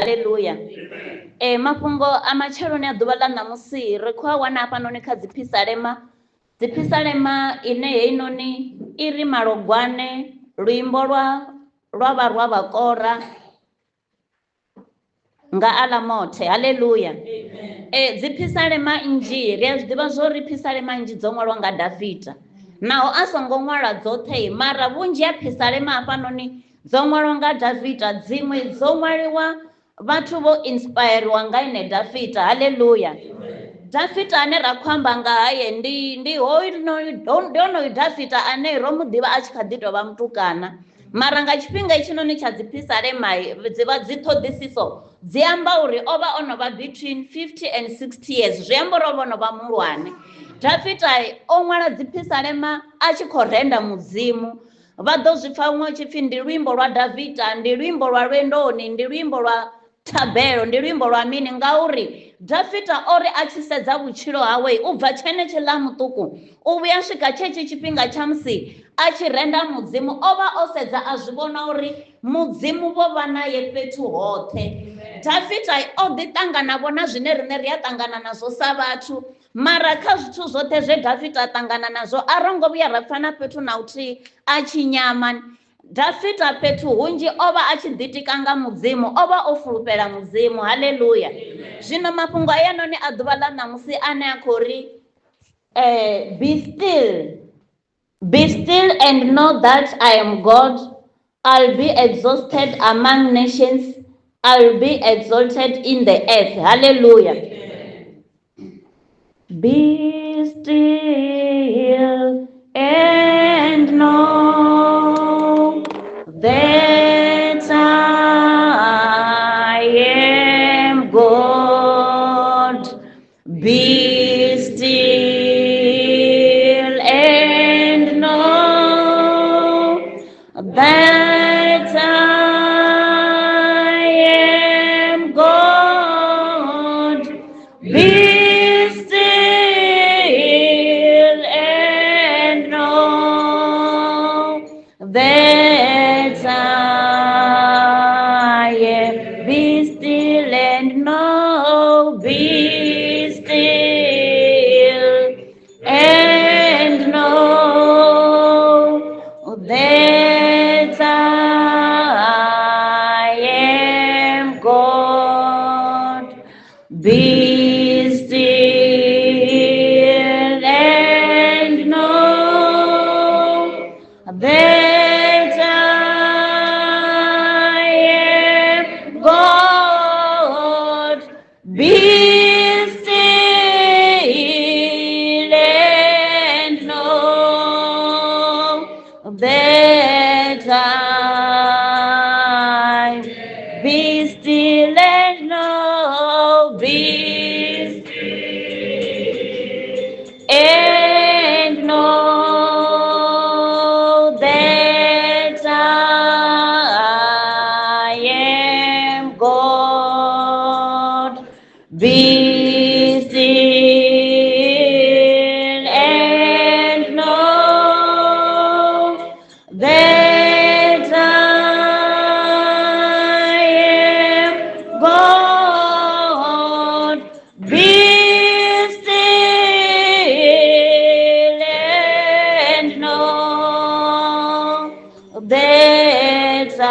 Haleluya. Mafhungo a matsheloni a ḓuvha ḽa ṋamusi ri khou a wana hafhanoni kha dziphisalema. Dziphisalema ine heinoni i ri malogwane, luimbo lwa vharwa vha Kora nga Alamothe. Haleluya. Dziphisalema nnzhi ri a zwi ḓivha zwo ri phisalema nnzhi dzo ṅwalwa nga Dafita, naho a songo ṅwala dzoṱhe, mara vhunzhi ha phisalema hafhanoni dzo ṅwalwa nga Dafita, dziṅwe dzo ṅwaliwa vhathu vho inspiriwa nga ene Dafita. Haleluya. Dafita ane ra khou amba nga haye ndi honoyu Dafita ane ro mu ḓivha a tshi kha ḓi tou vha mutukana, mara nga tshifhinga itshinoni tsha dziphisalema dzi vha dzi ṱhoḓisiso dzi amba uri o vha o no vha between 50 and 60 years, zwi amba uri o vha o no vha muhulwane. Dafita o ṅwala dziphisalema a tshi khou renda Mudzimu. Vha ḓo zwi pfa huṅwe hu tshi pfi ndi luimbo lwa Davida, ndi luimbo lwa lwendoni, ndi luimbo lwa thabelo, ndi luimbo lwa mini, ngauri Dafita o ri a tshi sedza vhutshilo hawe u bva tshenetshiḽa muṱuku u vhuya swika tshetshi tshifhinga tsha musi a tshi renda Mudzimu, o vha o sedza a zwi vhona uri Mudzimu vho vha naye fhethu hoṱhe. Dafita o ḓi ṱangana vho na zwine riṋe ri a ṱangana nazwo sa vhathu, mara kha zwithu zwoṱhe zwe Dafita a ṱangana nazwo a ro ngo vhuya ra pfa na fhethu na huthihi a tshi nyama. Dafita fhethu hunzhi o vha a tshi ḓitika nga Mudzimu, o vha o fulufhela Mudzimu. Haleluya. Zwino mafhungo ayanoni a ḓuvha ḽa ṋamusi ane a khou ri be still, be still and know that I am God. I'll be exalted among nations, I'll be exalted in the earth. Hallelujah. Be still and know that I am God. Be still and know that I am God. Be still and know that I am. Be still and know, be still and know that I am God. Be still and know that I am God. Be still and know that I be still and know, be still and know that I am God. Be still and know that I am God. Be still and know that I.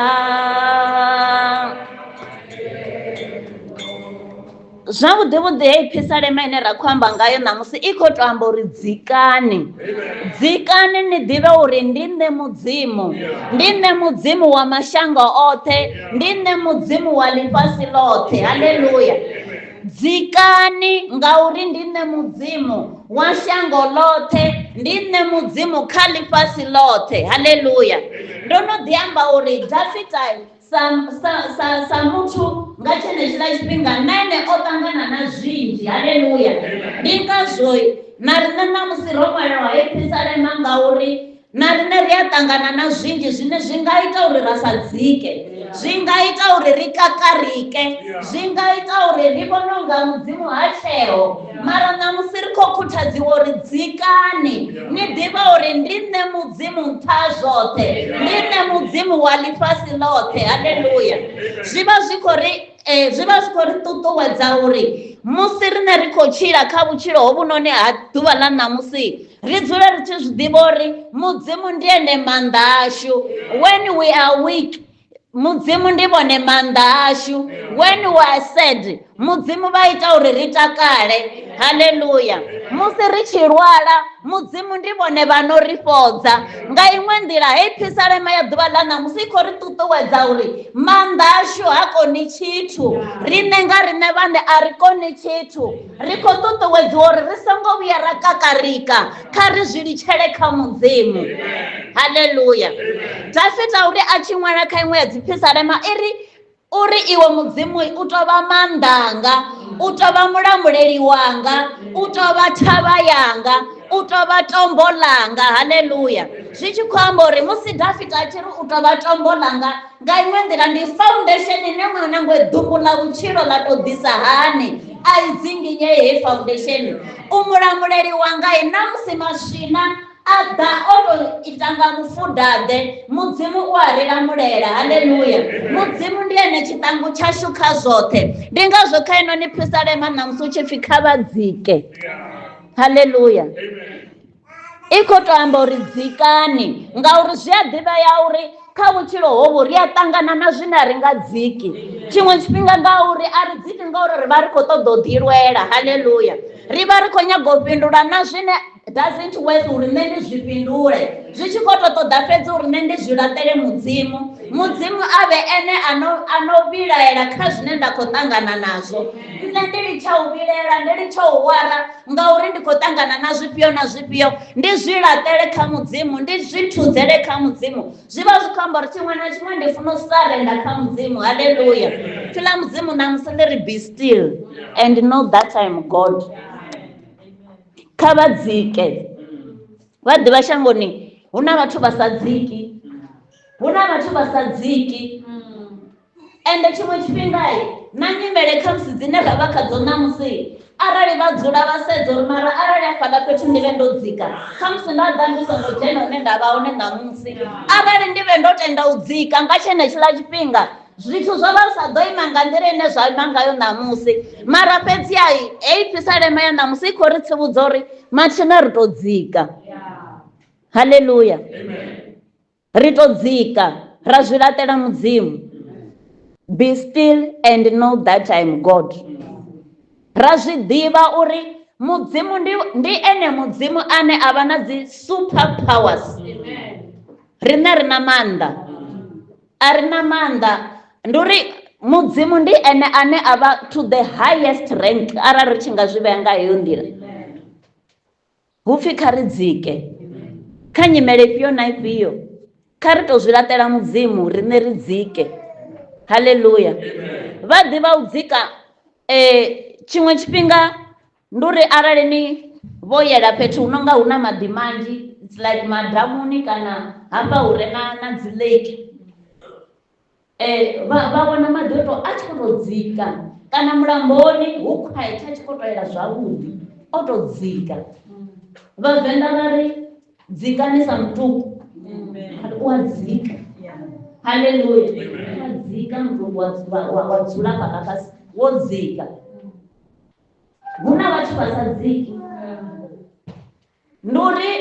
Zwavhuḓi vhuḓi hei phisalema ine ra khou amba ngayo ṋamusi i khou to amba uri dzikani, dzikani ni ḓivhe uri ndi nṋe Mudzimu, ndi nṋe Mudzimu wa mashango oṱhe, ndi nṋe Mudzimu wa ḽifhasi ḽoṱhe. Haleluya. Dzikani ngauri ndi nṋe Mudzimu wa shango ḽoṱhe, ndi nṋe Mudzimu kha ḽifhasi ḽoṱhe. Haleluya. Ndo no ḓi amba uri Dafita sa muthu nga tshenetshiḽa tshifhinga na ene o ṱangana na zwinzhi. Haleluya. Ndi ngazwo na riṋe ṋamusi ro ṅwalelwa hei phisalema ngauri Na riṋe ri a ṱangana na zwinzhi zwine zwi nga ita uri ra sa dzike, zwi nga ita uri ri kakarike, zwi nga ita uri ri vhone unga Mudzimu ha tsheho. Mara ṋamusi ri khou khuthadziwa uri dzikani, ni ḓivha uri ndi nṋe Mudzimu nṱha ha zwoṱhe, ndi nṋe Mudzimu wa ḽifhasi ḽoṱhe. Haleluya! Zwi vha zwi khou ri zwi vha zwi khou ri ṱuṱuwedza uri musi riṋe ri khou tshila kha vhutshilo hovhunoni ha ḓuvha ḽa ṋamusi, ri dzule ri tshi zwi ḓivha uri Mudzimu ndi ene maanḓa ashu. When we are weak, Mudzimu ndi vhone maanḓa ashu. When we are sad, Mudzimu vha ita uri ri takale. Haleluya! Musi ri tshi lwala, Mudzimu ndi vhone vha no ri fhodza. Nga iṅwe nḓila, heyi phisalema ya ḓuvha ḽa ṋamusi i khou ri ṱuṱuwedza uri maanḓa ashu ha koni tshithu. Riṋe nga riṋe vhaṋe a ri koni tshithu. Ri khou ṱuṱuwedziwa uri ri songo vhuya ra kakarika, kha ri zwi litshele kha Mudzimu. Haleluya! Dafita uri a tshi ṅwala kha iṅwe ya dziphisalema i ri, Uri iwe Mudzimu u tou vha maanḓa anga, u tou vha mulamuleli wanga, u tou vha thavha yanga, u tou vha tombo ḽanga. Haleluya! Zwi tshi khou amba uri musi Dafita a tshi ri u tou vha tombo ḽanga, nga iṅwe nḓila ndi foundation ine nangwe ḓumbu ḽa vhutshilo ḽa tou ḓisa hani, a i dzinginyei heyi foundation. U mulamuleli wanga na musi maswina a ḓa o tou ita nga mufuda-ḓe, Mudzimu u a ri lamulela. Haleluya! Mudzimu ndi ene tshiṱangu tshashu kha zwoṱhe. Ndi ngazwo kha inoni phisalema ṋamusi hu tshi pfi kha vha dzike. Haleluya! I khou tou amba uri dzikani, ngauri zwi a ḓivhea uri kha vhutshilo hovhu ri a ṱangana na zwine a ri nga dziki tshiṅwe tshifhinga, ngauri a ri dziki ngauri ri vha ri khou ṱoḓa u ḓilwela. Haleluya! Ri vha ri khou nyaga u fhindula na zwine doesn't worth uri nṋe ndi zwi fhindule, zwi tshi khou tou ṱoḓa fhedzi uri nṋe ndi zwi laṱele Mudzimu. Mudzimu a vhe ene ano ano vhilaela kha zwine nda khou ṱangana nazwo. Nṋe ndi litsha u vhilaela, ndi litsha u wara ngauri ndi khou ṱangana na zwifhio na zwifhio, ndi zwi laṱele kha Mudzimu, ndi zwi thudzele kha Mudzimu. Zwi vha zwi khou amba uri tshiṅwe na tshiṅwe ndi funa u sarenda kha Mudzimu. Haleluya! Pfi ḽa Mudzimu ṋamusi ḽi ri be still and know that I am God. Kha vha dzike. Vha ḓivha shangoni hu na vhathu vha sa dziki, hu na vhathu vha sa dziki. Ende tshiṅwe tshifhinga na nyimele khamusi dzine ra vha khadzo ṋamusi, arali vha dzula vha sedza uri mara arali hafhaḽa fhethu ndi vhe ndo dzika, khamusi nda ḓa ndi songo dzhena hune nda vha hone ṋamusi. Arali ndi vhe ndo tenda u dzika nga tshenetshiḽa tshifhinga, zwithu zwo vha zwi sa ḓo ima nga nḓila ine zwa ima ngayo ṋamusi. Mara fhedzi heyi phisalema ya ṋamusi i khou ri tsivhudza uri mathina ri tou dzika. Haleluya! Ri tou dzika ra zwi laṱela Mudzimu. Be still and know that I am God. Ra zwi ḓivha uri Mudzimu ndi, ndi ene Mudzimu ane a vha na dzi super powers. Riṋe ri na maanḓa, a ri na maanḓa. Ndi uri Mudzimu ndi ene ane a vha to the highest rank, arali ri tshi nga zwi vhea nga heyo nḓila. Hu pfi kha ri dzike kha nyimele ifhio na ifhio, kha ri tou zwi laṱela Mudzimu riṋe ri dzike. Haleluya! Vha ḓivha u dzika tshiṅwe tshifhinga ndi uri arali ni vho yela fhethu hu no nga hu na maḓi manzhi, it's like madamuni kana hafha hu re na na dzi lake. Vha vha vhona maḓi o tou a tshi khou tou dzika kana mulamboni hu quiet a tshi khou tou ela zwavhuḓi o tou dzika. Vhavenḓa vha ri dzikani sa mutuku, u a dzika. Haleluya, u a dzika mutuku wa dzula fhaḽa fhasi wo dzika. Hu na vhathu vha sa dziki, ndi uri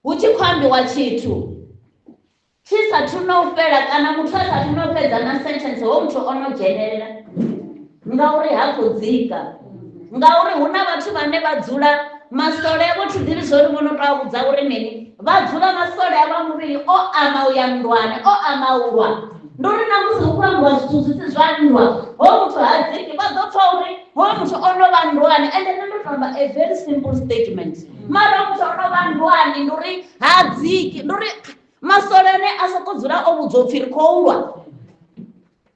hu tshi khou ambiwa tshithu tshi sathu no fhela kana muthu a sathu no fhedza na sentence ho muthu o no dzhenelela ngauri ha khou dzika. Ngauri hu na vhathu vhane vha dzula masole avho thi ḓivhi zwori vho no tou a vhudza uri mini, vha dzula masole avho a muvhili o ama u ya nndwani, o ama u lwa. Ndi uri na musi hu khou ambiwa zwithu zwi si zwa nndwa hoyu muthu ha dziki, vha ḓo pfha uri hoyu muthu o no vha nndwani. Ende nṋe ndo tou amba a very simple statement, mara muthu o no vha nndwani ndi uri ha dziki, ndi uri masole ane a sokou dzula o vhudzwa upfhi ri khou lwa.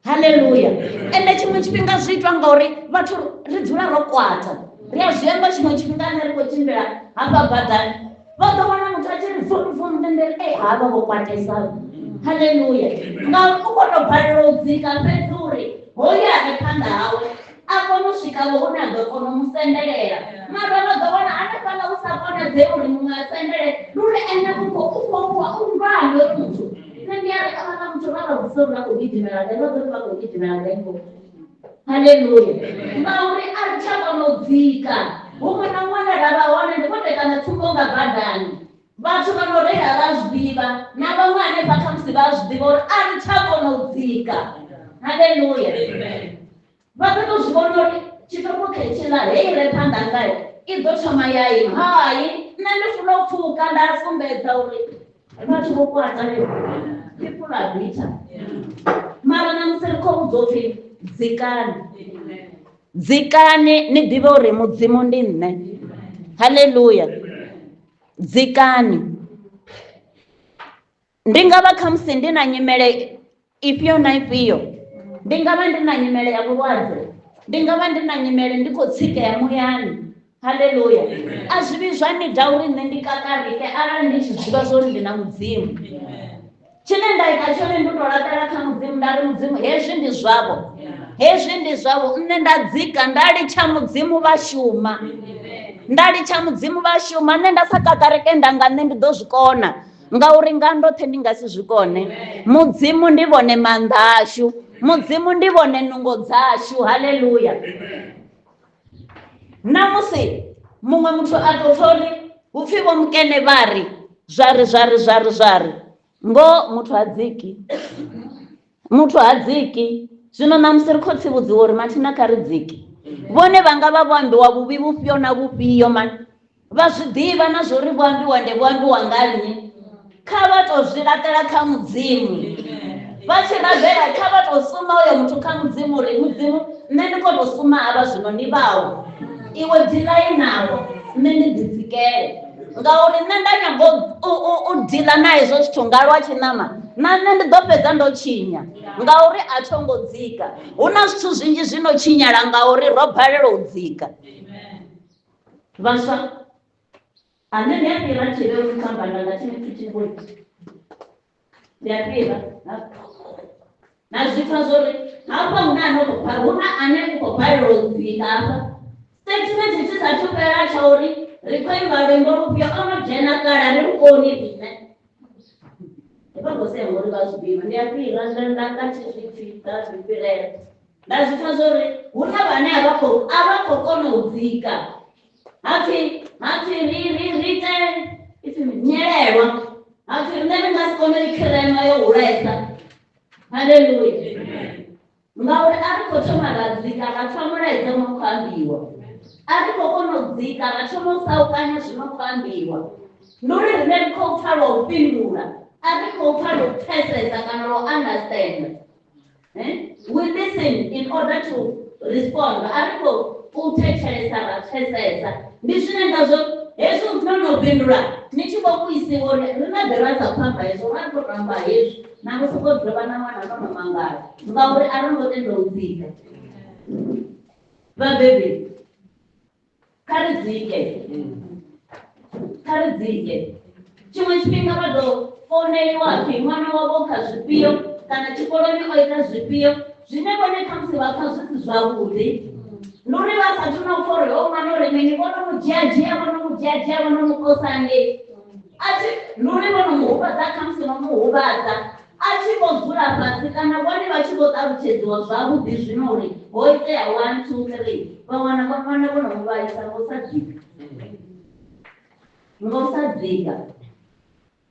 Haleluya! Ende tshiṅwe tshifhinga zwi itwa ngauri vhathu ri dzula ro kwata, ri a zwi amba tshiṅwe tshifhinga ane ri khou tshimbila hafha badani. Vha ḓo wana muthu a tshi ri vum vum, nṋe ndi ri ei havha vho kwatesa. Haleluya. Ngauri u khou tou balelwa u dzika fhedzi uri hoyu a re phanḓa hawe a kone u swika vho hune a ḓo kona u mu sendelela. Mara vha ḓo wana hanefhaḽa hu sa konadzei uri muṅwe a sendele, ndi uri ene u khou u khou lwa u nndwani hoyu muthu. Nṋe ndi a ri avhaḽa muthu vha vha vhudzisa uri vha khou gidimela gai, vha ḓo ri vha khou gidimela gai ngoho. Haleluya. Ngauri a ri tsha kona u dzika. Huṅwe na huṅwe hune ra vha hone ndi khou tou ita na tsumbo nga badani. Vhathu vha no reila vha a zwi ḓivha, na vhaṅwe hanefha khamusi vha a zwi ḓivha uri a ri tsha kona u dzika. Haleluya. Vha ḓo tou zwi vhona uri tshiṱoko khetshiḽa heyi re phanḓa hanga i ḓo thoma ya ima. Hai, nṋe ndi funa u pfuka nda sumbedza uri vhathu vho kwata people are bitter. Mara ṋamusi ri khou vhudzwa upfhi dzikani. Dzikani ni ḓivhe uri Mudzimu ndi nṋe. Haleluya. Dzikani. Ndi nga vha khamusi ndi na nyimele ifhio na ifhio. Ndi nga vha ndi na nyimele ya vhulwadze. Ndi nga vha ndi na nyimele ndi khou tsikea muyani. Haleluya. A zwi vhi zwa nida uri nṋe ndi kakarike arali ndi tshi zwi ḓivha zwa uri ndi na Mudzimu. Tshine nda ita tshone ndi u tou laṱela kha Mudzimu nda ri Mudzimu hezwi ndi zwavho. Hezwi ndi zwavho nṋe nda dzika nda litsha Mudzimu vha shuma. Nda litsha Mudzimu vha shuma nṋe nda sa kakarike nda nga nṋe ndi ḓo zwi kona. Ngauri nga ndoṱhe ndi nga si zwi kone. Mudzimu ndi vhone maanḓa ashu. Mudzimu ndi vhone nungo dzashu. Haleluya. Na musi muṅwe muthu a tou pfa uri hu pfi vho mukene vha ri zwa ri zwa ri zwa ri zwa ri ngoho muthu ha dziki. Muthu ha dziki. Zwino ṋamusi ri khou tsivhudziwa uri mathina kha ri dziki. Vhone vha nga vha vho ambiwa vhuvhi vhufhio na vhufhio mani. Vha zwi ḓivha na zwa uri vho ambiwa nde vho ambiwa nga nnyi. Kha vha tou zwi laṱela kha Mudzimu. Vha tshi rabela kha vha tou suma uyo muthu kha Mudzimu uri Mudzimu nṋe ndi khou tou suma havha zwino ndi vhau. Iwe diḽai navho nṋe ndi ḓidzikele. Ngauri nṋe nda nyaga u diḽa na hezwo zwithu nga lwa tshiṋama na nṋe ndi ḓo fhedza ndo tshinya ngauri a tho ngo dzika. Hu na zwithu zwinzhi zwi no tshinyala ngauri ro balelwa u dzika. Vhaswa, a nṋe ndi a fhira thivhe u khou amba nga tshine pfi point. Ndi a fhira na zwi pfa zwori hafha hu na ane khou hu na ane u khou balelwa u dzika hafha. Statement tshi sa thu fhela tsha uri ri khou imba luimbo lufhio o no dzhena kale a ri lu koni riṋe. Vha khou sea ngori vha zwi ḓivha ndi a fhira nda nda nda tshi zwi pfi nda zwi fhirela. Nda zwi pfa zwori hu na vhane a vha khou a vha khou kona u dzika. Hapfi hapfi ri ri ri ite ipfi nyelelwa. Hapfi riṋe ri nga si kone u i khirema yo hulesa. Haleluya. Ngauri a ri khou thoma ra dzika ra pfa mulaedza u no khou ambiwa. A ri khou kona u dzika ra thoma u saukanya zwi no khou ambiwa. Ndi uri riṋe ri khou pfa lwa u fhindula, a ri khou pfa lwa u pfesesa kana lwa u understand. We listen in order to respond. A ri khou u thetshelesa ra pfesesa. Ndi zwine ngazwo hezwi no no fhindula ni tshi vho vhuisiwa uri ri na ḓe ra sa khou amba hezwo ra ri khou tou amba hezwi na vho sokou dovha na wana no no mangala ngauri a ro ngo tenda u dzika. Vhabebi kha ri dzike, kha ri dzike. Tshiṅwe tshifhinga vha ḓo founeliwa pfhi ṅwana wavho kha zwifhio kana tshikoloni o ita zwifhio zwine vhone khamusi vha pfha zwi si zwavhuḓi. Ndi uri vha sathu na u pfha uri hoyu ṅwana uri mini vho no mu dzhia dzhia vho no mu dzhia dzhia vho no mu posa ngei. A tshi ndi uri vho no mu huvhadza khamusi vho mu huvhadza a tshi vho dzula fhasi kana vhone vha tshi vho ṱalutshedziwa zwavhuḓi zwino uri ho itea 1 2 3 vha wana vhone vho no mu vhaisa nga u sa dzika. Nga u sa dzika.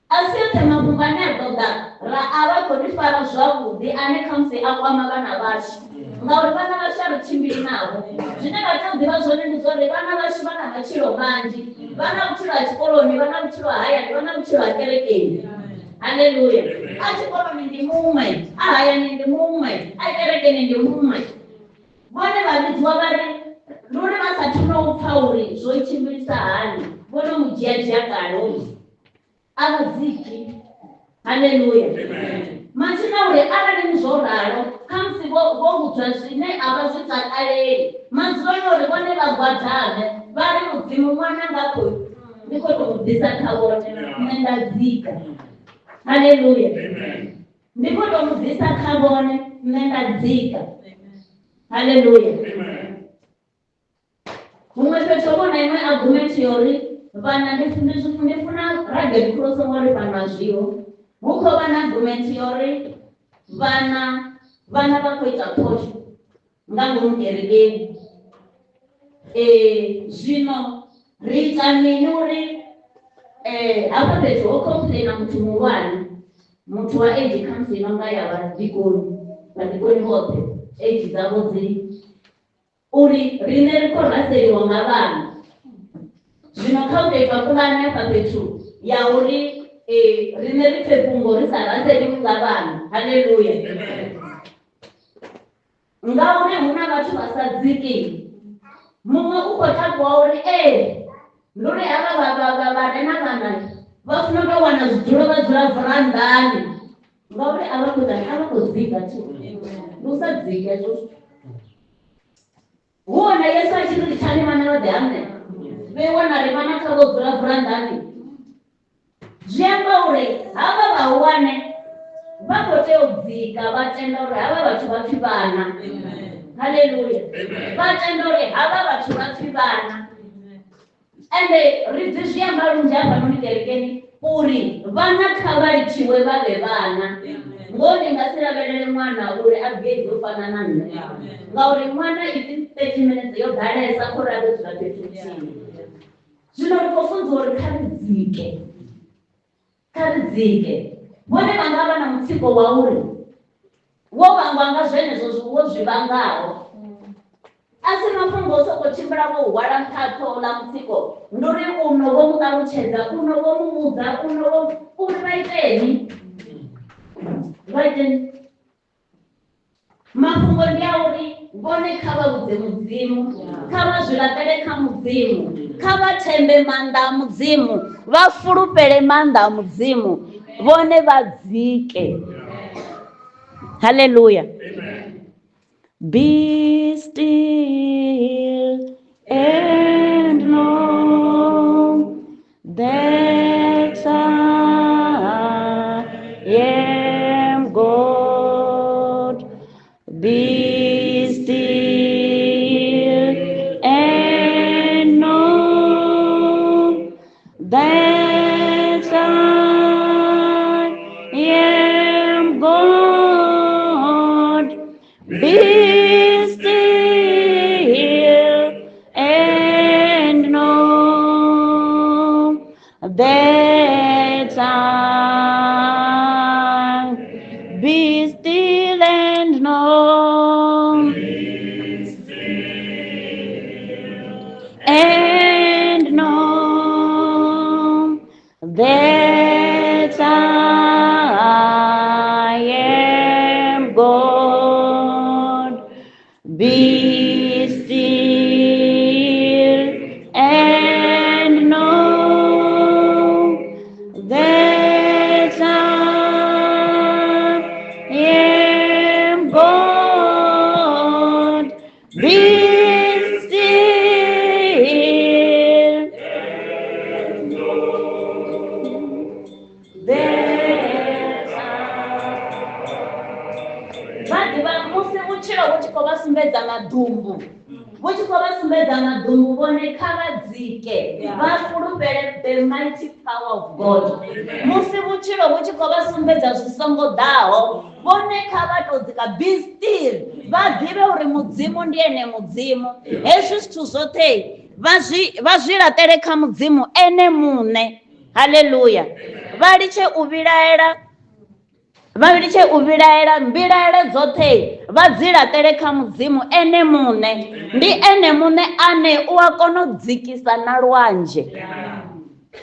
A si oṱhe mafhungo ane a ḓo ḓa ra a vha khou ri fara zwavhuḓi ane khamusi a kwama vhana vhashu ngauri vhana vhashu a ri tshimbili navho. Zwine ra tea u ḓivha zwone ndi zwa uri vhana vhashu vha na matshilo manzhi, vha na vhutshilo ha tshikoloni, vha na vhutshilo ha hayani, vha na vhutshilo ha kerekeni. Haleluya! A tshikoloni ndi muṅwe, a hayani ndi muṅwe, a kerekeni ndi muṅwe. Vhone vha vhidziwa vha ri, Ndi uri vha sathu no u pfa uri zwo tshimbilisa hani, vho no mu dzhia dzhia kale hoyu. A vha dziki. Haleluya. Mathina uri arali ni zwo ralo, khamusi vho vho vhudzwa zwine a vha zwi takaleli. Madzuloni uri vhone vha gwadame vha ri, Mudzimu, ṅwananga khoyu. Ndi khou tou ḓisa kha vhone, nṋe nda dzika. Haleluya. Ndi khou tou mu ḓisa kha vhone, nṋe nda dzika. Haleluya. Huṅwe fhethu ho vhona iṅwe argument yo uri vhana ndi funa rugged cross ngori fhano a zwiho. Hu khou vha na argument yo uri vhana vha khou ita phosho nga ngomu kerekeni. Zwino ri ita mini uri hafha fhethu ho complaina muthu muhulwane, muthu wa age khamusi ino nga ya vhadikoni, vhadikoni vhoṱhe age dzavho dzi uri riṋe ri khou raseliwa nga vhana. Zwino kha u tou itwa pulane hafha fhethu ya uri riṋe ri pfe fhungo ri sa raseliwi nga vhana. Haleluya. Ngauri hu na vhathu vha sa dziki. Muṅwe u khou takuwa uri ndi uri havha vha re na vhana vha funa u tou wana zwidzulo vha dzula vurandani. Ngauri a vha khou ita, a vha khou dzika thi. Ndi u sa dzika hezwo zwithu. Hu hone Yesu a tshi ri litshani vhana vha ḓe ha nṋe. Vhe wana ri vhana kha vho dzula vurandani. Zwi amba uri havha vhahulwane vha khou tea u dzika, vha tenda uri havha vhathu vha pfi vhana. Haleluya. Vha tenda uri havha vhathu vha pfi vhana. Ende ri ḓi zwi amba lunzhi hafhanoni kerekeni uri vhana kha vha litshiwe vha vhe vhana. Ngoho ndi nga si lavhelele ṅwana uri a behave u fana na nṋe. Ngauri ṅwana ipfi 30 minutes yo ḓalesa kha uri a vhe dzula fhethu huthihi. Zwino ri khou funziwa uri kha ri dzike. Kha ri dzike. Vhone vha nga vha na mutsiko wa uri wo vhangwa nga zwenezwo wo zwi vhangaho. A si mafhungo o sokou tshimbila vho hwala nṱha ha ṱhoho ḽa mutsiko, ndi uri uno vho mu ṱalutshedza, uno vho mu vhudza, uno vho uri vha iteni. Vha iteni. Mafhungo ndi a uri vhone kha vha vhudze Mudzimu, kha vha zwi laṱele kha Mudzimu, kha vha thembe maanḓa a Mudzimu, vha fulufhele maanḓa a Mudzimu, vhone vha dzike. Haleluya. Be still and know that I am God. Be still and know that I am God. Be still and know that I be still and know. And know that I am God. Be still and know that I am God. Be still that I. Vha ḓivha musi vhutshilo vhu tshi khou vha sumbedza maḓumbu, vhu tshi khou vha sumbedza maḓumbu, vhone kha vha dzike, vha fulufhele the mighty power of God. Musi vhutshilo vhu tshi khou vha sumbedza zwi songo ḓaho, vhone kha vha tou dzika, be still, vha ḓivhe uri Mudzimu ndi ene Mudzimu. Hezwi zwithu zwoṱhe vha zwi laṱele kha Mudzimu ene muṋe. Haleluya. Vha litshe u vhilaela. Vha litshe u vhilaela, mbilaelo dzoṱhe vha dzi laṱele kha Mudzimu ene muṋe. Ndi ene muṋe ane u a kona u dzikisa na lwanzhe.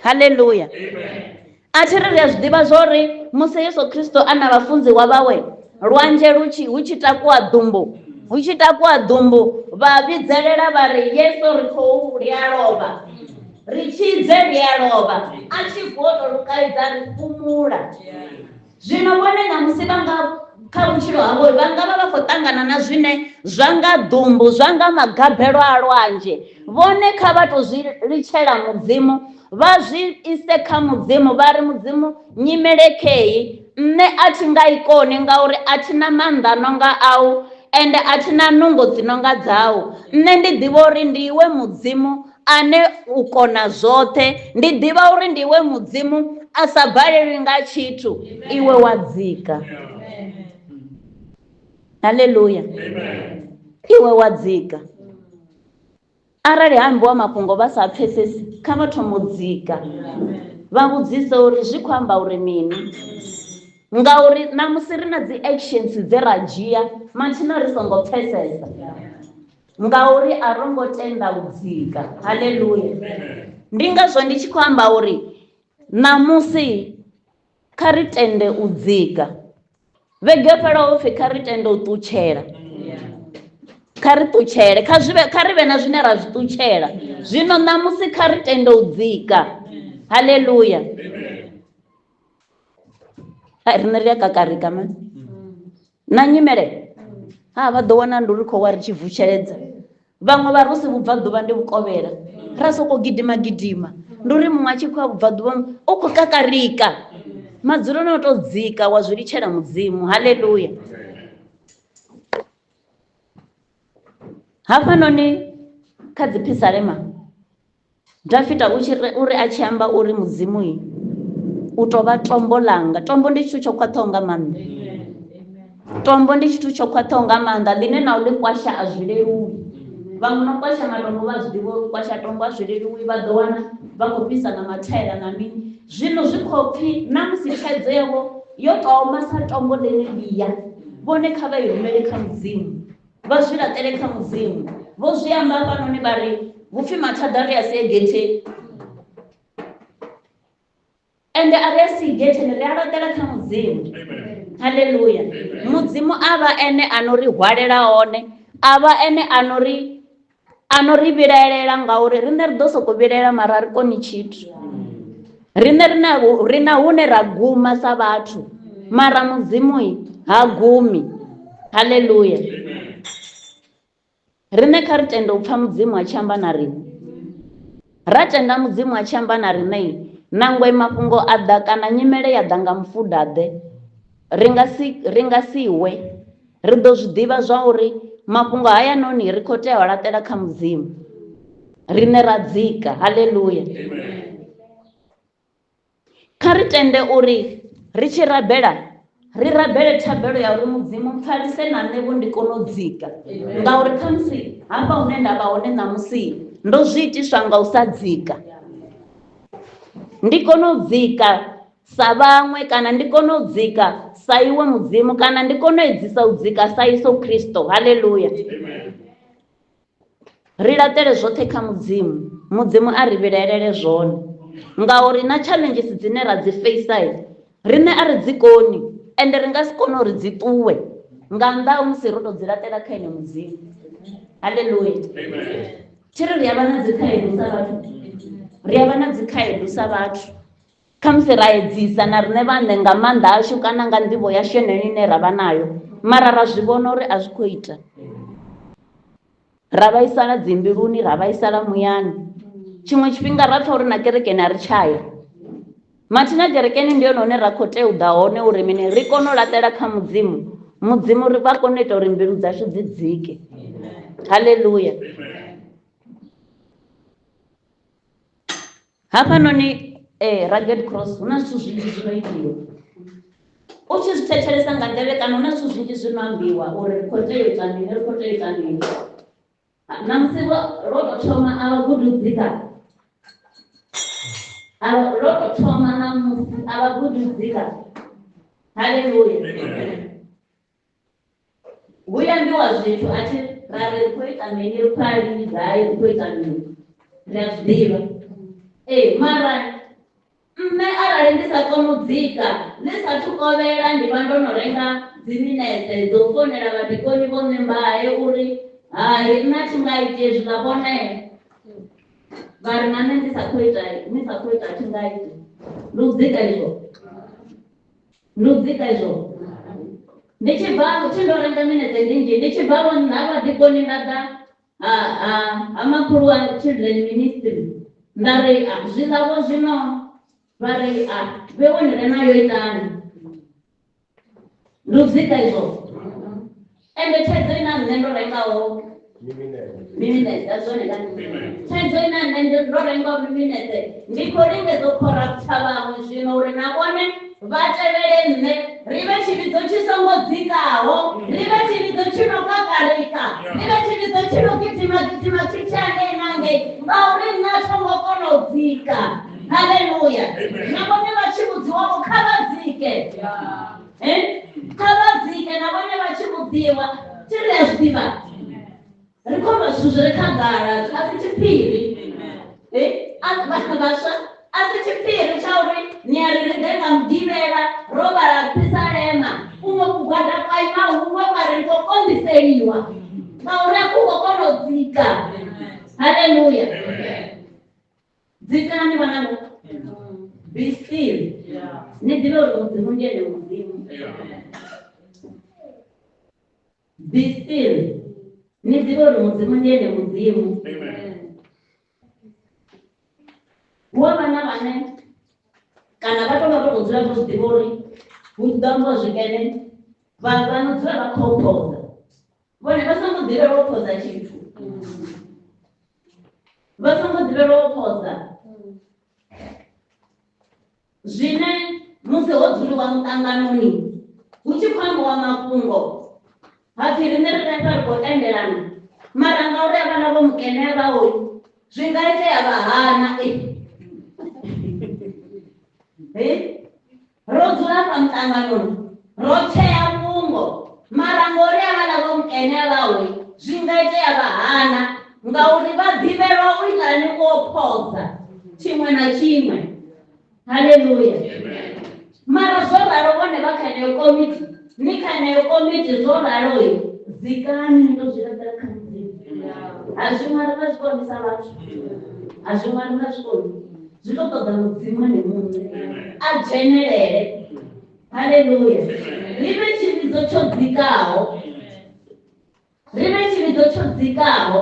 Haleluya. A thi ri ri a zwi ḓivha zwo uri musi Yesu Kristo a na vhafunziwa vhawe, lwanzhe hu tshi takuwa ḓumbu, hu tshi takuwa ḓumbu, vha vhidzelela vha ri Yesu ri khou ri a lovha, ri tshidze ri a lovha. A tshi vuwa o tou lukaidza ri fhumula. Zwino vhone ṋamusi vha nga Kha vhutshilo havho vha nga vha vha khou ṱangana na zwine zwa nga ḓumbu, zwa nga magabelo a lwanzhe. Vhone kha vha tou zwi litshela Mudzimu, vha zwi ise kha Mudzimu, vha ri Mudzimu nyimele khei, nṋe a thi nga i koni ngauri a thi na maanḓa no nga au, ende a thi na nungo dzi no nga dzau. Nṋe ndi ḓivha uri ndi iwe Mudzimu ane u kona zwoṱhe, ndi ḓivha uri ndi iwe Mudzimu a sa balelwi nga tshithu, iwe wa dzika. Haleluya. Iwe wa dzika. Arali ha ambiwa mafhungo vha sa pfesesi, kha vha thome u dzika vha vhudzise uri zwi khou amba uri mini. Ngauri ṋamusi ri na dzi actions dze ra dzhia mathina ri songo pfesesa, ngauri a ro ngo tenda u dzika. Haleluya. Ndi ngazwo ndi tshi khou amba uri ṋamusi kha ri tende u dzika. Vhege yo fhelaho upfhi kha ri tende u ṱutshela, kha ri ṱutshele, kha zwi vhe, kha ri vhe na zwine ra zwi ṱutshela. Zwino ṋamusi kha ri tende u dzika. Haleluya. Hai, riṋe ri a kakarika mani na nyimele ha vha ḓo wana ndi uri khou wa ri tshi vutsheledza. Vhaṅwe vha ri hu si vhubvaḓuvha ndi vhukovhela, ra sokou gidima gidima. Ndi uri muṅwe a tshi khou ya vhubvaḓuvha u khou kakarika, madzuloni o tou dzika wa zwi litshela Mudzimu. Haleluya! Hafhanoni kha dziphisalema Dafita u tshi uri a tshi amba uri Mudzimu u tou vha tombo ḽanga. Tombo ndi tshithu tsho khwaṱhaho nga maanḓa. Tombo ndi tshithu tsho khwaṱhaho nga maanḓa ḽine na u ḽi kwasha a zwi leluwi. Vhaṅwe no kwasha matombo vha zwi ḓivha uri kwasha tombo a zwi leluwi, vha ḓo wana vha khou fhisa na mathaela na mini. Zwino zwi khou pfhi na musi thaidzo yavho yo tou oma sa tombo ḽeneḽia, vhone kha vha i rumele kha Mudzimu. Vha zwi laṱele kha Mudzimu. Vho zwi amba hafhanoni vha ri, Hu pfi mathada ri a sie getheni. Ende a ri a sii getheni, ri a laṱela kha Mudzimu. Haleluya. Mudzimu a vha ene a no ri hwalela hone, a vha ene a no ri a no ri vhilaelela ngauri riṋe ri ḓo sokou vhilaela mara a ri koni tshithu. Riṋe ri na ri na hune ra guma sa vhathu mara Mudzimu ha gumi. Haleluya. Riṋe kha ri tende u pfa Mudzimu a tshi amba na riṋe. Ra tenda Mudzimu a tshi amba na riṋe, nangwe mafhungo a ḓa kana nyimele ya ḓa nga mufuda-ḓe, ri nga si ri nga si we. Ri ḓo zwi ḓivha zwa uri mafhungo hayanoni ri khou tea u a laṱela kha Mudzimu. Riṋe ra dzika. Haleluya. Kha ri tende uri ri tshi rabela, ri rabele thabelo ya uri Mudzimu mpfarise na nṋe vho ndi kone u dzika. Ngauri khamusi hafha hune nda vha hone ṋamusi ndo zwi itiswa nga u sa dzika. Ndi kone u dzika sa vhaṅwe kana ndi kone u dzika sa iwe Mudzimu kana ndi kone u edzisa u dzika sa Yesu Kristo. Haleluya. Ri laṱele zwoṱhe kha Mudzimu, Mudzimu a ri vhilaelele zwone. Ngauri na challenges dzine ra dzi facer riṋe a ri dzi koni ende ri nga si kone uri dzi ṱuwe nga nnḓa ha musi ro tou dzi laṱela kha ene Mudzimu. Haleluya. Thi ri ri a vha na dzikhaedu sa vhathu, ri a vha na dzikhaedu sa vhathu. Khamusi ra edzisa na riṋe vhaṋe nga maanḓa ashu kana nga nḓivho yashu yeneyo ine ra vha nayo, mara ra zwi vhona uri a zwi khou ita. Ra vhaisala dzimbiluni, ra vhaisala muyani. Tshiṅwe tshifhinga ra pfa uri na kerekeni a ri tshaya. Mathina kerekeni ndi hone hune ra khou tea u ḓa hone uri mini ri kone u laṱela kha Mudzimu, Mudzimu ri vha kone u ita uri mbilu dzashu dzi dzike. Haleluya. Hafhanoni Rugged Cross hu na zwithu zwinzhi zwi no itiwa. U tshi zwi thetshelesa nga nḓevhe kana hu na zwithu zwinzhi zwi no ambiwa uri ri khou tea u ita mini, ri khou tea u ita mini. Ṋamusi lwo lwo tou thoma a vha gudi u dzika, a vha lwo tou thoma ṋamusi a vha gudi u dzika. Haleluya. Hu ya ambiwa zwithu a thi ra ri ri khou ita mini, ri khou ya lini gai, ri khou ita mini, ri a zwi ḓivha. Ee mara nṋe arali ndi sa koni u dzika ḽi sathu kovhela ndi vha ndo no renga dzi minetse dzo u founela vhadikoni vho ṋembahe uri hai nṋe a thi nga iti hezwiḽa vhone vha ri na nṋe ndi sa khou ita ni sa khou ita a thi nga iti. Ndi u dzika izwo, ndi u dzika izwo. Ndi tshi bva thi ndo renga minete ndi nnzhi, ndi tshi bva vho nṋa vha ḓikoni nda ḓa ha makhulu wa children ministry nda ri zwiḽa vho zwino vha ri vhewe ni re nayo itani. Ndi u dzika izwo. Ende thaidzo ina nṋe ndo rengaho miminete zwone kani. Thaidzo ina nṋe ndo rengaho miminete ndi khou lingedza u corrupta vhaṅwe zwino uri na vhone vha tevhele nṋe, ri vhe tshivhidzo tshi songo dzikaho, ri vhe tshivhidzo tshi no kakarika, ri vhe tshivhidzo tshi no gidima gidima tshi tshi angei na ngei, ngauri nṋe a tho ngo kona u dzika. Haleluya. Na vhone vha tshi vhudziwavho kha vha dzike. Kha vha dzike na vhone vha tshi vhudziwa. Thi ri a zwi ḓivha. Ri khou amba zwithu zwi re khagala, a si tshiphiri. Vhaswa a si tshiphiri tsha uri ni a ri ri ḓe nga mugivhela ro vhala phisalema, kuṅwe kugwada kwa ima huṅwe kwa ri khou konḓiseliwa ngauri a ku khou kona u dzika. Haleluya. Dzikani vhananga. Be still. Ni ḓivhe uri Mudzimu ndi ene Mudzimu. Be still. Ni ḓivhe uri Mudzimu ndi ene Mudzimu. Hu a vha na vhane kana vha tou vha vho tou dzula vho zwi ḓivha uri hu ḓo ambiwa zwikene, vha no dzula vha khou phoza. Vhone vha songo ḓivhelwa u phoza tshithu. Vha songo ḓivhelwa u phoza. Zwine musi ho dzuliwa muṱanganoni hu tshi khou ambiwa mafhungo ha pfi riṋe ri hafha ri khou tendelana, mara ngauri havhaḽa vho mukene a vha hoyu zwi nga itea vha hana. Ro dzula hafha muṱanganoni ro tshea fhungo, mara ngori havhaḽa vho mukene a vha hoyu zwi nga itea vha hana, ngauri vha ḓivhelwa u itani u phoza tshiṅwe na tshiṅwe. Haleluya. Mara zwo ralo vhone vha kha yeneyo komiti, ni kha yeneyo komiti zwo ralo dzikani ni to zwi laṱela kha Mudzimu. A zwi ṅwali nga zwi konisa vhathu, a zwi ṅwali nga zwi koni, zwi to ṱoḓa Mudzimu ene muṋe a dzhenelele. Haleluya. Ri vhe tshivhidzo tsho dzikaho, ri vhe tshivhidzo tsho dzikaho,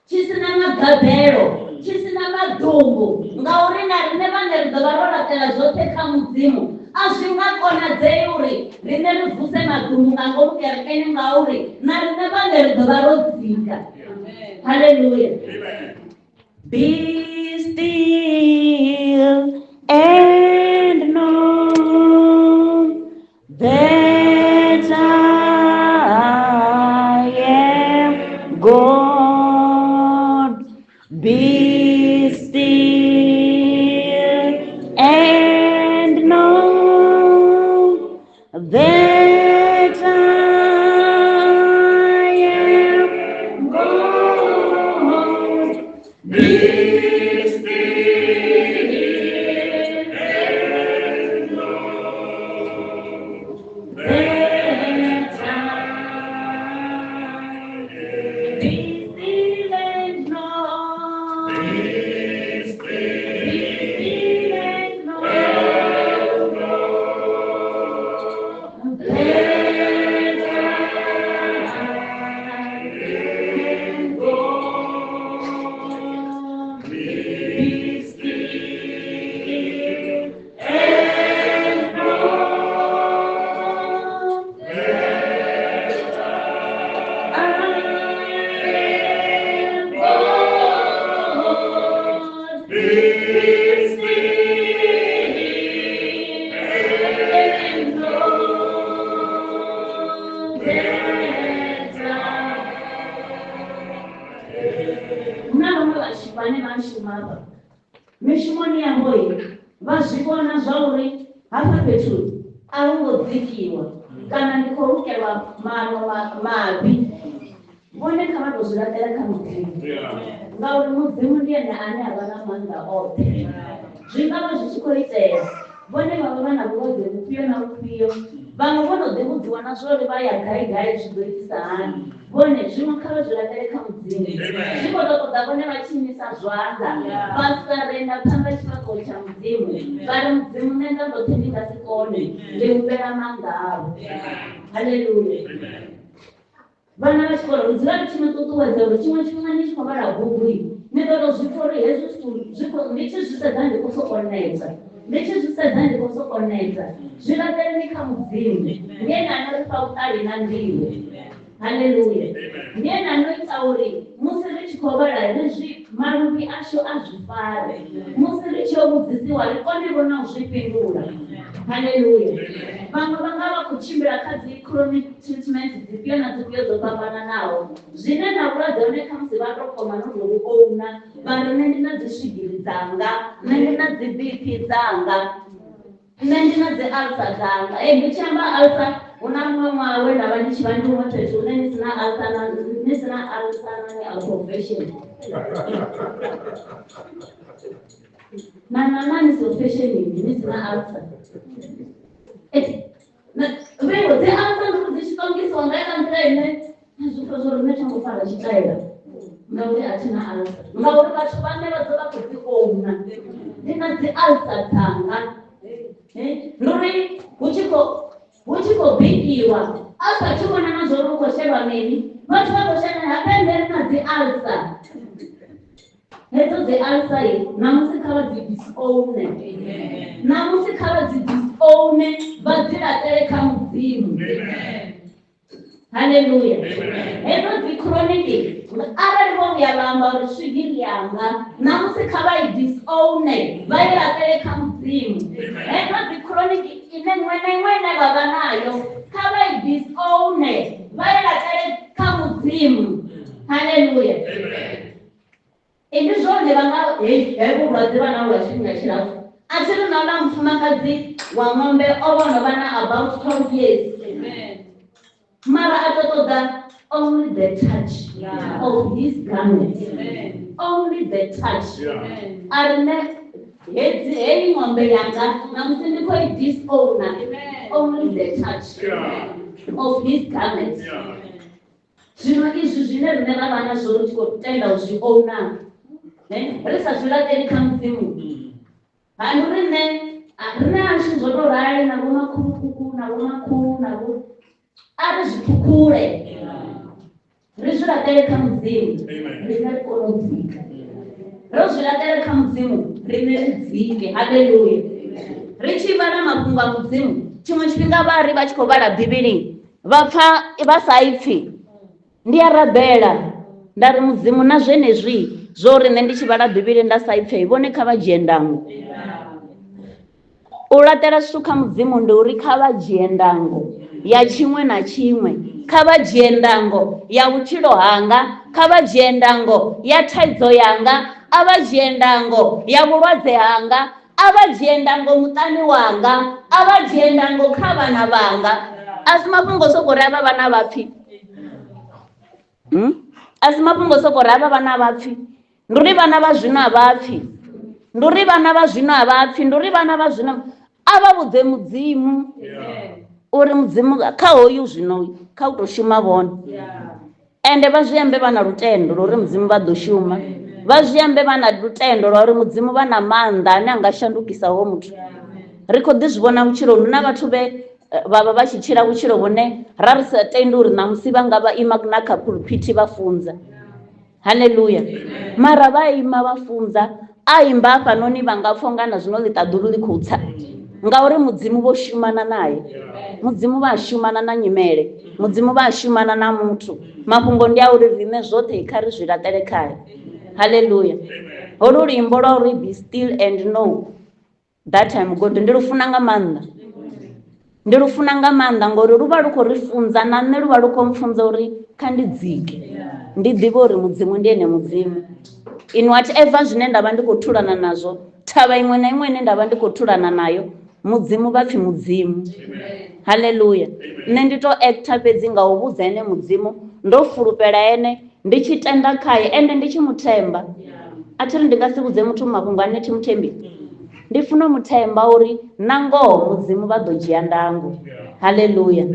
tshi si na magabelo, tshi si na maḓumbu, ngauri na riṋe vhaṋe ri ḓo vha ro laṱela zwoṱhe kha Mudzimu. A zwi nga konadzei uri riṋe ri vuse maḓumbu nga ngomu kerekeni, ngauri na riṋe vhaṋe ri ḓo vha ro dzika. Haleluya. Be still and know that I am God. Be still and know that I am God. Be still and know that I be still and know. Be still and know that I am God. Be still and know that I am God. Be still and know that I. Hu na vhaṅwe vhane vha shuma hafha mishumoni yavho vha zwi vhona zwa uri hafha fhethu a hu ngo dzikiwa kana ndi khou lukelwa maano mavhi. Vhone kha vha tou zwi laṱela kha Mudzimu, ngauri Mudzimu ndi ene ane a vha na maanḓa oṱhe. Zwi nga vha zwi tshi khou itea vhone vha vha vha na vhulwadze vhufhio na vhufhio, vhaṅwe vho no ḓi vhudziwa na zwa uri vha ya gai gai zwi ḓo itisa hani. Vhone zwiṅwe kha vha zwi laṱele kha Mudzimu. Zwi khou tou ṱoḓa vhone vha tshi imisa zwanḓa vha sarenda phanḓa tshifhaṱuwo tsha Mudzimu vha ri, Mudzimu, nṋe nga ndoṱhe ndi nga si kone, ndi humbela maanḓa au. Haleluya. Vhana vha tshikolo, ri dzula ri tshi ni ṱuṱuwedza uri tshiṅwe tshifhinga ni tshi khou vhala bugu ni ḓo tou zwi pfa uri hezwi zwithu zwi khou ndi tshi zwi sedza ndi khou sokou neta, ndi tshi zwi sedza ndi khou sokou neta. Zwi laṱeleni kha Mudzimu, ndi ene a no ri fha vhuṱali na nḓivho. Haleluya. Ndi ene a no ita uri musi ri tshi khou vhala ri zwi maluvhi ashu a zwi fare. Musi ri tshi yo vhudzisiwa ri kone vho na u zwi fhindula. Haleluya. Vhaṅwe vha nga vha khou tshimbila kha dzi chronic treatment dzifhio na dzifhio dzo fhambananaho zwine na vhulwadze hone khamusi vha tou kona no tou vhu ouna vha ri nṋe ndi na dzi swigiri dzanga, nṋe ndi na dzi BP dzanga, nṋe ndi na dzi ulcer dzanga. Ee ndi tshi amba ulcer hu na muṅwe ṅwaha we nda vha ndi tshi vha ndi huṅwe fhethu hune ni si na ulcer na ni si na ulcer na ni out of fashion. Na na na ni so fashionini ni si na ulcer. Vheiwe dzi amba ndi uri dzi tshi ṱongisiwa nga heiḽa nḓila ine na zwi pfa zwa uri nṋe thango fara tshitaela ngauri a thi na ulcer ngauri vhathu vhane vha ḓo vha khou dzi ouna ndi na dzi ulcer dzanga. Ndi uri hu tshi khou hu tshi khou bikiwa a sa tshi vhona na zwa uri hu khou shelwa mini vhathu vha khou shela hafha nṋe ri na dzi ulcer. Hedzo dzi ulcer ṋamusi kha vha dzi disown. Ṋamusi kha vha dzi disown vha dzi laṱele kha Mudzimu. Haleluya. Hedzo dzi chronic arali vho vhuya vha amba uri swigiri yanga ṋamusi kha vha i disown vha i laṱele kha Mudzimu. Hedzo dzi chronic ine iṅwe na iṅwe ine vha vha nayo kha vha i disown vha i laṱele kha Mudzimu. Haleluya. Ndi zwone vha nga hei hevhu vhulwadze vha naho lwa tshifhinga tshilapfu. A thi ri na uḽa mufumakadzi wa ṅombe o vha o no vha na about 12 years. Mara a tou ṱoḓa only the touch of his garment. Only the touch. A ri nṋe hedzi heyi ṅombe yanga ṋamusi ndi khou i disowner. Only the touch of his garment. Zwino izwi zwine riṋe ra vha nazwo ri tshi khou tenda u zwi ouna, ri sa zwi laṱeli kha Mudzimu, ha ndi uri nṋe riṋe hashu zwo tou rali na vhomakhulukuku na vhomakhulu na vho a ri zwi ṱhukhule ri zwi laṱele kha Mudzimu, riṋe ri kone u dzika. Ro zwi laṱela kha Mudzimu, riṋe ri dzike. Haleluya! Ri tshi vhala mafhungo a Mudzimu, tshiṅwe tshifhinga vha ri vha tshi khou vhala Bivhili vha pfa vha sa ipfi. Ndi a rabela nda ri Mudzimu na zwenezwi zwo uri nṋe ndi tshi vhala Bivhili nda sa ipfe vhone kha vha dzhie ndango. U laṱela zwithu kha Mudzimu ndi uri kha vha dzhie ndango ya tshiṅwe na tshiṅwe, kha vha dzhie ndango ya vhutshilo hanga, kha vha dzhie ndango ya thaidzo yanga, a vha dzhie ndango ya vhulwadze hanga, A vha dzhie ndango muṱani wanga, a vha dzhie ndango kha vhana vhanga. A si mafhungo soko ri avha vhana vha pfi. Hmm? A si mafhungo soko ri avha vhana vha pfi. Ndi uri vhana vha zwino a vha pfi. Ndi uri vhana vha zwino a vha pfi. Ndi uri vhana vha zwino a vha vhudze Mudzimu uri Mudzimu kha hoyu zwino kha u tou shuma vhone. Ende vha zwi ambe vha na lutendo lwa uri Mudzimu vha ḓo shuma. Vha zwi ambe vha na lutendo lwa uri Mudzimu vha na maanḓa ane a nga shandukisa hoyo muthu. Ri khou ḓi zwi vhona vhutshiloni hu na vhathu vhe vha vha vha tshi tshila vhutshilo vhune ra ri sa tendi uri ṋamusi vha nga vha ima na kha phuluphithi vha funza. Haleluya. Mara vha ima vha funza a imba hafhanoni vha nga pfa unga na zwino ḽiṱaḓulu ḽi khou tsa ngauri Mudzimu vho shumana naye. Mudzimu vha a shumana na nyimele, Mudzimu vha a shumana na muthu. Mafhungo ndi a uri riṋe zwoṱhe kha ri zwi laṱele khae. Haleluya. Holu luimbo lwa uri be still and know that I'm God ndi lufuna nga maanḓa. Ndi lufuna nga maanḓa ngori lu vha lu khou ri funza na nṋe lu vha lu khou mpfunza uri kha ndi dzike ndi ḓivhe uri Mudzimu ndi ene Mudzimu. In whatever zwine nda vha ndi khou thulana nazwo, thavha iṅwe na iṅwe ine nda vha ndi khou thulana nayo, Mudzimu vha pfi Mudzimu. Haleluya. Nṋe ndi to actor fhedzi nga u vhudza ene Mudzimu ndo fulufhela ene ndi tshi tenda khae ende ndi tshi mu themba. A thi ri ndi nga si vhudze muthu mafhungo ane thi muthembi. Ndi funa u mu themba uri na ngoho Mudzimu vha ḓo dzhia ndango. Haleluya.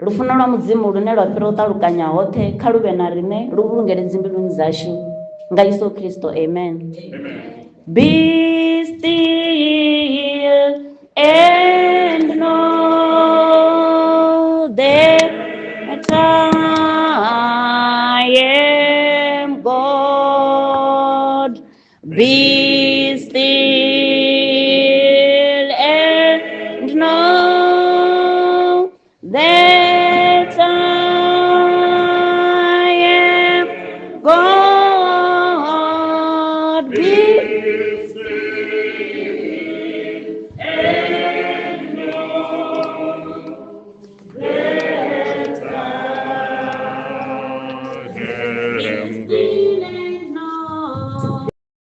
Lufuno lwa Mudzimu lune lwa fhira u ṱalukanya hoṱhe kha lu vhe na riṋe, lu vhulungele dzimbiluni dzashu. Nga Yesu Kristo, amen. Be still and know that I am God. Be